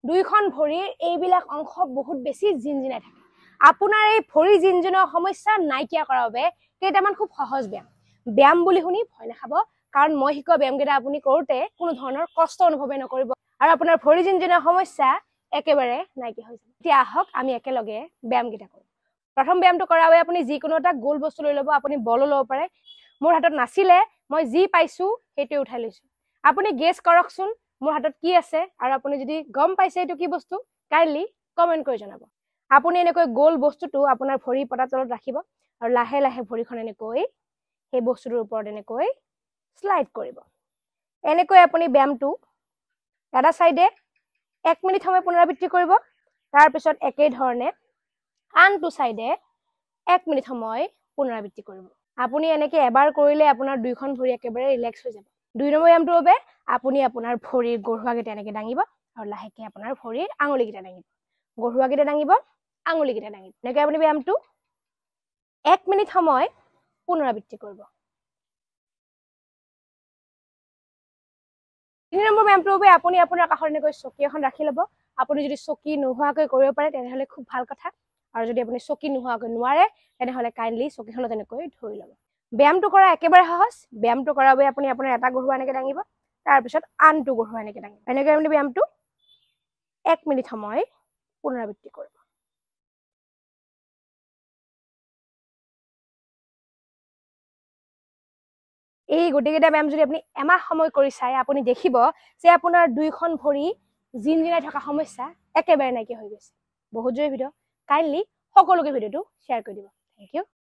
দুইখন ভৰিৰ এইবিলাক অংশ বহুত বেছি জিনজিনাই থাকে। আপোনাৰ এই ভৰি জিনজিনোৱা সমস্যা নাইকিয়া কৰাৰ বাবে কেইটামান খুব সহজ ব্যায়াম। ব্যায়াম বুলি শুনি ভয় নাখাব, কাৰণ মই শিকোৱা ব্যায়ামকেইটা আপুনি কৰোঁতে কোনো ধৰণৰ কষ্ট অনুভৱে নকৰিব আৰু আপোনাৰ ভৰি জিনজিনোৱা সমস্যা একেবাৰে নাইকিয়া হৈ যাব। এতিয়া আহক আমি একেলগে ব্যায়ামকেইটা কৰোঁ। প্ৰথম ব্যায়ামটো কৰাৰ বাবে আপুনি যিকোনো এটা গোল বস্তু লৈ ল'ব, আপুনি বলো ল'ব পাৰে। মোৰ হাতত নাছিলে, মই যি পাইছোঁ সেইটোৱে উঠাই লৈছোঁ। আপুনি গেছ কৰকচোন মোৰ হাতত কি আছে, আৰু আপুনি যদি গম পাইছে এইটো কি বস্তু কাইণ্ডলি কমেণ্ট কৰি জনাব। আপুনি এনেকৈ গোল বস্তুটো আপোনাৰ ভৰি পতাৰ তলত ৰাখিব আৰু লাহে লাহে ভৰিখন এনেকৈ সেই বস্তুটোৰ ওপৰত এনেকৈ শ্লাইড কৰিব। এনেকৈ আপুনি ব্যায়ামটো এটা চাইডে 1 মিনিট সময় পুনৰাবৃত্তি কৰিব, তাৰপিছত একেধৰণে আনটো চাইডে 1 মিনিট সময় পুনৰাবৃত্তি কৰিব। আপুনি এনেকৈ এবাৰ কৰিলে আপোনাৰ দুইখন ভৰি একেবাৰে ৰিলেক্স হৈ যাব। 2 নম্বৰ ব্যায়ামটোৰ বাবে আপুনি আপোনাৰ ভৰিৰ গৰুৱাকেইটা এনেকৈ দাঙিব আৰু লাহেকৈ আপোনাৰ ভৰিৰ আঙুলিকেইটা দাঙিব, গৰুৱাকেইটা দাঙিব, আঙুলিকেইটা দাঙিব। এনেকৈ আপুনি ব্যায়ামটো 1 মিনিট সময় পুনৰাবৃত্তি কৰিব। 3 নম্বৰ ব্যায়ামটোৰ বাবে আপুনি আপোনাৰ কাষত এনেকৈ চকী এখন ৰাখি ল'ব। আপুনি যদি চকী নোহোৱাকৈ কৰিব পাৰে তেনেহ'লে খুব ভাল কথা, আৰু যদি আপুনি চকী নোহোৱাকৈ নোৱাৰে তেনেহ'লে কাইণ্ডলি চকীখনত এনেকৈ ধৰি ল'ব। ব্যায়ামটো কৰা একেবাৰে সহজ। ব্যায়ামটো কৰাৰ বাবে আপুনি আপোনাৰ এটা গৰুৱা এনেকৈ দাঙিব, তাৰপিছত আনটো গৰুৱা এনেকৈ দাঙিব। এনেকৈ আপুনি ব্যায়ামটো 1 মিনিট সময় পুনৰাবৃত্তি কৰিব। এই গোটেইকেইটা ব্যায়াম যদি আপুনি এমাহ সময় কৰি চায়, আপুনি দেখিব যে আপোনাৰ দুইখন ভৰি জিনজিনাই থকা সমস্যা একেবাৰে নাইকিয়া হৈ গৈছে। বহুত জৰুৰী ভিডিঅ', কাইণ্ডলি সকলোকে ভিডিঅ'টো শ্বেয়াৰ কৰি দিব। Thank you.